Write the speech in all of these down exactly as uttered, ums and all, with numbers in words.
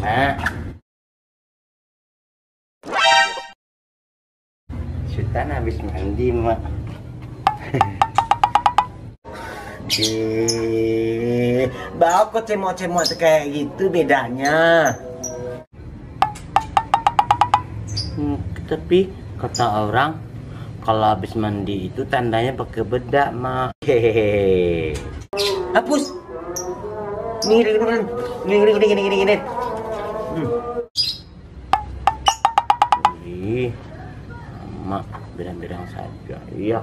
Mak. Sutan habis mandi, Mak. Eh, baa kok cemok-cemok tu kayak gitu bedanya? Hmm, tapi kata orang, kalau habis mandi itu tandanya pakai bedak, Mak. Hehehe. Hapus. Gini, gini, gini, gini. Hmm. Ih, Mak, bilang-bilang saja. Iya.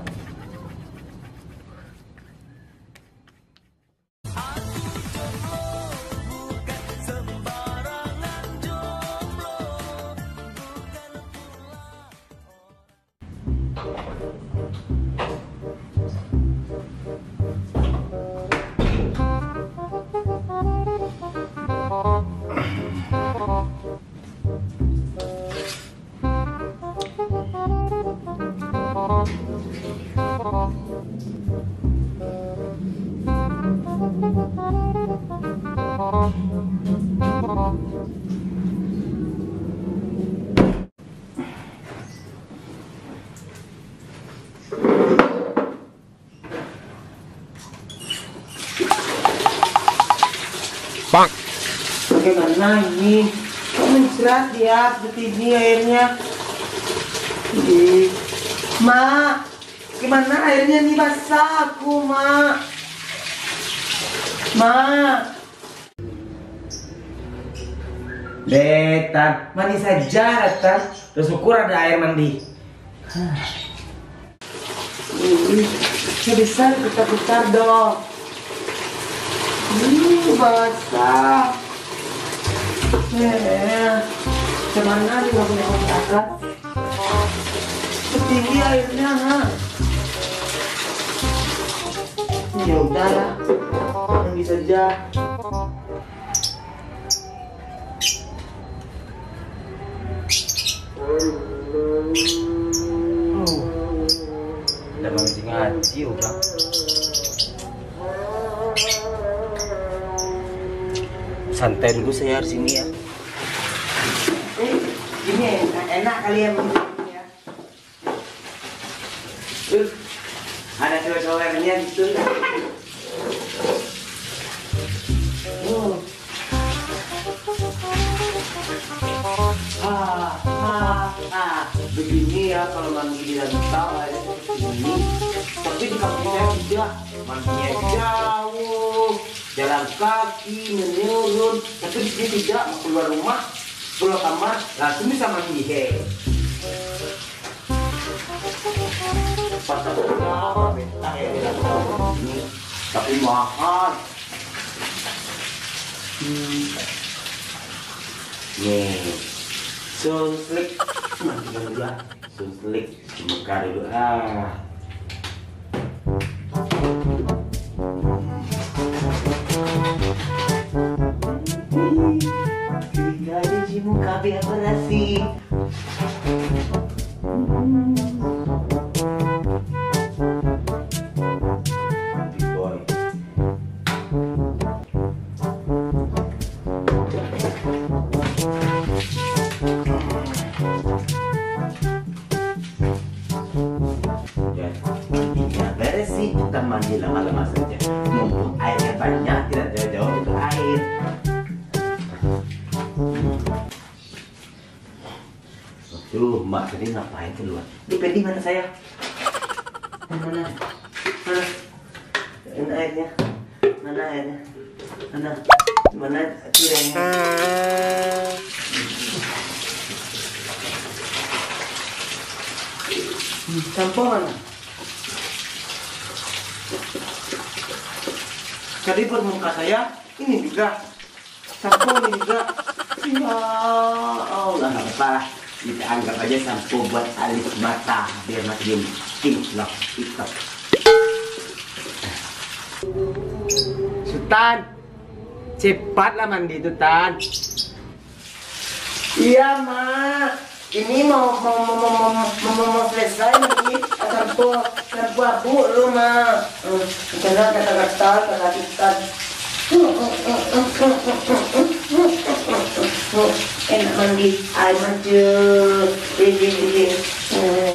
Bang. Bagaimana ini? Kok mencrat ya seperti ini airnya? Ih, Mak, gimana airnya ini basah aku, Mak? Mak. Deh, Tan, mandi saja lah, Tan. Bersyukur ada air mandi. Ih, bisa diputar-putar dong. Ih, basah. Eh, macam mana ni nggak punya kontrakan? Setinggi airnya, ha? Ya udahlah, mandi saja. Udah mancing aja orang. Santai dulu saya di sini ya. Eh, ini enak, enak kali ya, Bang, ya. Uh, ada cewek-ceweknya gitu. Oh. Ah, ah, ah. Begini ya kalau mandi di rantau, airnya seperti ini. Tapi di kampung saya tidak. Mandinya jauh, jalan kaki, menurun. Tapi di sini tidak, mau keluar rumah, keluar kamar, langsung bisa mandi. Hei. Patah berapa bentang ya, di dalam ini, tapi mahal. Hmm. Nih, sunslik. Mandi dulu lah. Sunslik. Buka dulu ah. Tiga biji muka biar berasi. Ya, mandinya bersih, kita mandi lamah-lamah saja. Mumpung airnya banyak, tidak jauh-jauh untuk air. Tuh, Mak tadi ngapain keluar? Di peti mana saya? Mana? Mana? Mana airnya? Mana airnya? Mana? Mana tirainya? Hmm, sampo mana? Tadi bermuka saya, ini juga. Sampo ini juga. Ya Allah, nggak apa-apa lah. Kita anggap aja sampo buat alis mata, biar makin pink loh, hitam. Sutan, cepatlah mandi tu, Tan. Iya, Mak. Ini mau, mau, mau, mau, mau, mau, mau, mau selesai ini. Sampo, sampo abuk lu, Mak. Hmm, kena kata-kata, kata-kata. Mandi air mancur. Ding, ding, ding, ding. Hmm.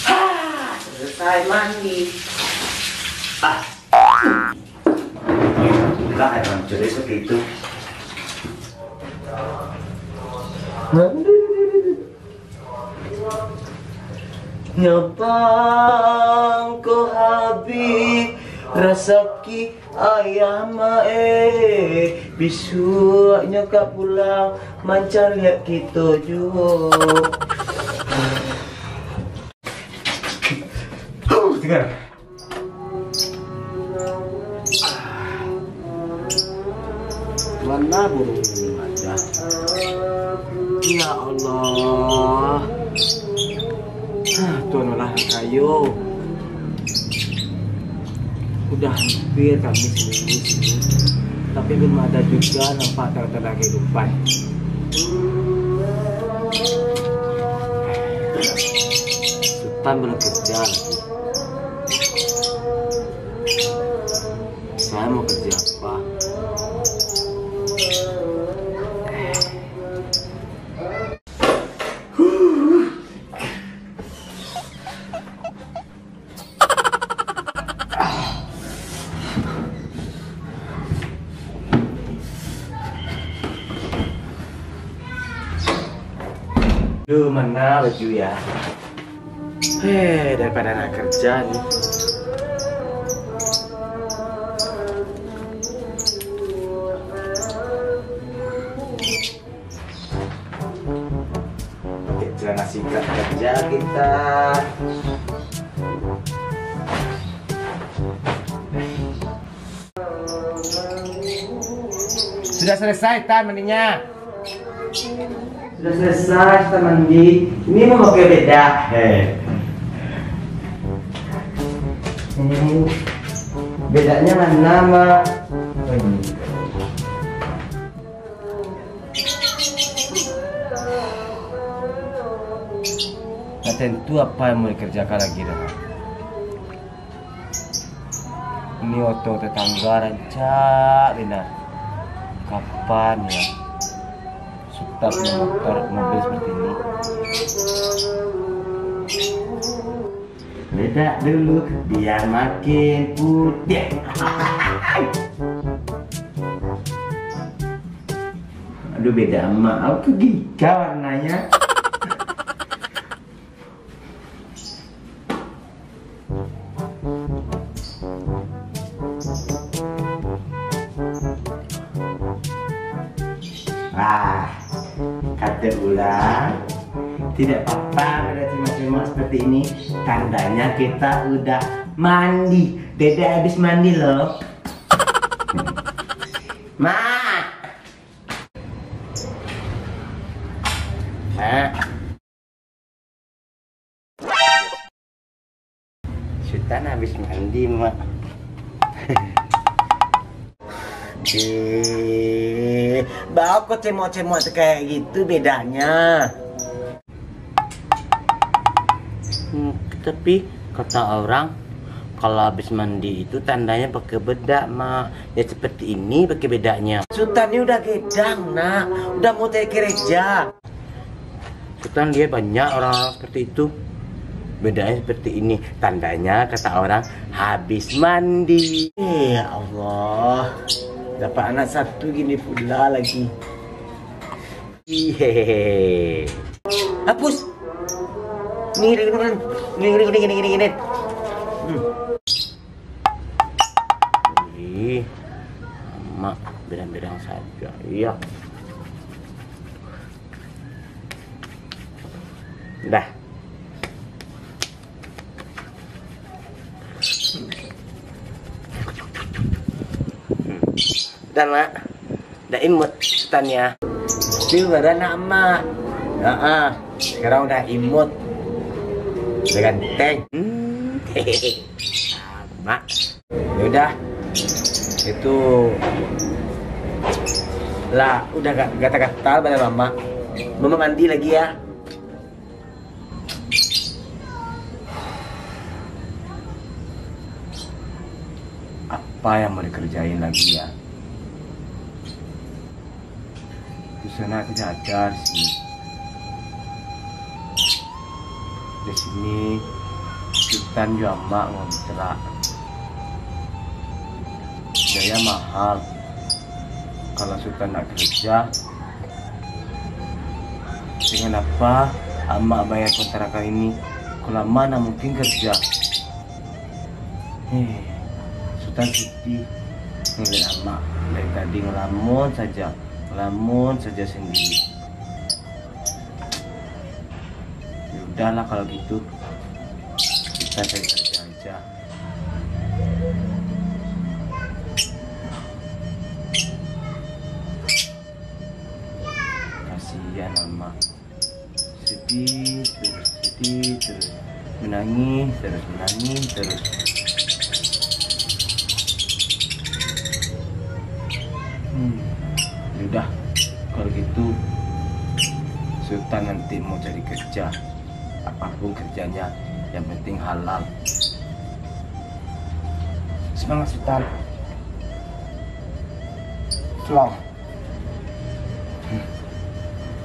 Ha, selesai mandi. Ah. Lah, air mancur esok itu. Nyapang ko habih rasaki ayah mae, bisuaknyo ka pulang mancaliak kito juo. Huh, tinggal. Mana burung ini ada? Ya Allah. Ah, Tuhan Allah kayo. Udah hampir kami seminggu sini, tapi belum ada juga nampak tanda-tanda kehidupan. Sultan belum kerja lagi. Saya mau kerja apa? Duh, mana baju ya? Eh, daripada nak kerja ni. Pakai celana singkat kerja kita. Sudah selesai, Tan, mandinya? Sudah selesai, Tan, mandi. Ini mau pakai bedak. Heh. Ini bedaknya mana, Mak? Oh, ini. Ndak tantu apa yang mau dikerjakan lagi doh. Ini oto tetangga rancak bana. Kapan ya Sutan punya motor, mobil seperti ini? Bedak dulu biar makin putih. Aduh, beda emak. Aku ke giga warnanya. Ah, kata urang, tidak apa-apa kalau cimok-cimok seperti ini. Tandanya kita udah mandi. Dedek habis mandi loh. Mak. Mak. Sutan habis mandi, Mak. Eh, baa kok cimok-cimok kayak gitu bedanya? Hmm, tapi kata orang, kalau habis mandi itu tandanya pakai bedak, Mak. Ya seperti ini pakai bedaknya. Sutan ni udah gedang, Nak. Udah mau cari kerja. Sutan lihat banyak orang-orang seperti itu. Bedanya seperti ini. Tandanya kata orang habis mandi. Eh, ya Allah. Dapat anak satu gini pula lagi. Hehehe. Hapus. Ni, ni, ni, ni. Ni, ni, ni, ni, ni, ni. Hmm. Ih, Mak bedang-bedang saja. Iya. Dah. Hmm. Dah, Mak. Dah imut Sutan ya. Itu baru anak emak. Heeh. Sekarang udah imut. Udah ganteng. Hmm. Mak. Ya udah. Itu lah udah ga-, gatal-gatal badan Mama. Mama mandi lagi ya. Apa yang mau dikerjain lagi ya? Sanak kerja aja di sini. Di sini Sutan jo amak ngontrak. Biaya mahal. Kalau Sutan nak kerja, dengan apa amak bayar kontrakan ini? Kalau amak nak mungkin kerja. Eh, Sutan Siti ngeliat amak dari tadi ngelamun saja, ngelamun saja sendiri. Ya udahlah kalau gitu, kita cari kerja aja. Kasihan amak. Sedih terus, sedih terus. Menangis terus, menangis terus. Hmm, ya udah, kalau gitu Sutan nanti mau cari kerja. Apapun kerjanya, yang penting halal. Semangat, Sutan. Pulang.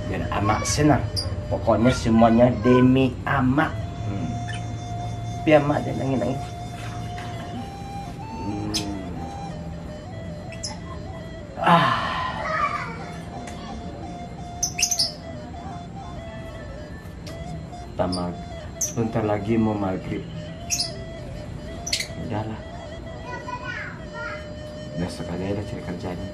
Biar amak senang. Pokoknya semuanya demi amak. Hmm. Biar amak jangan nangis-nangis. Hmm. Ah. Tamat. Sebentar lagi mau maghrib. Udahlah. Besok aja lah cari kerjanya.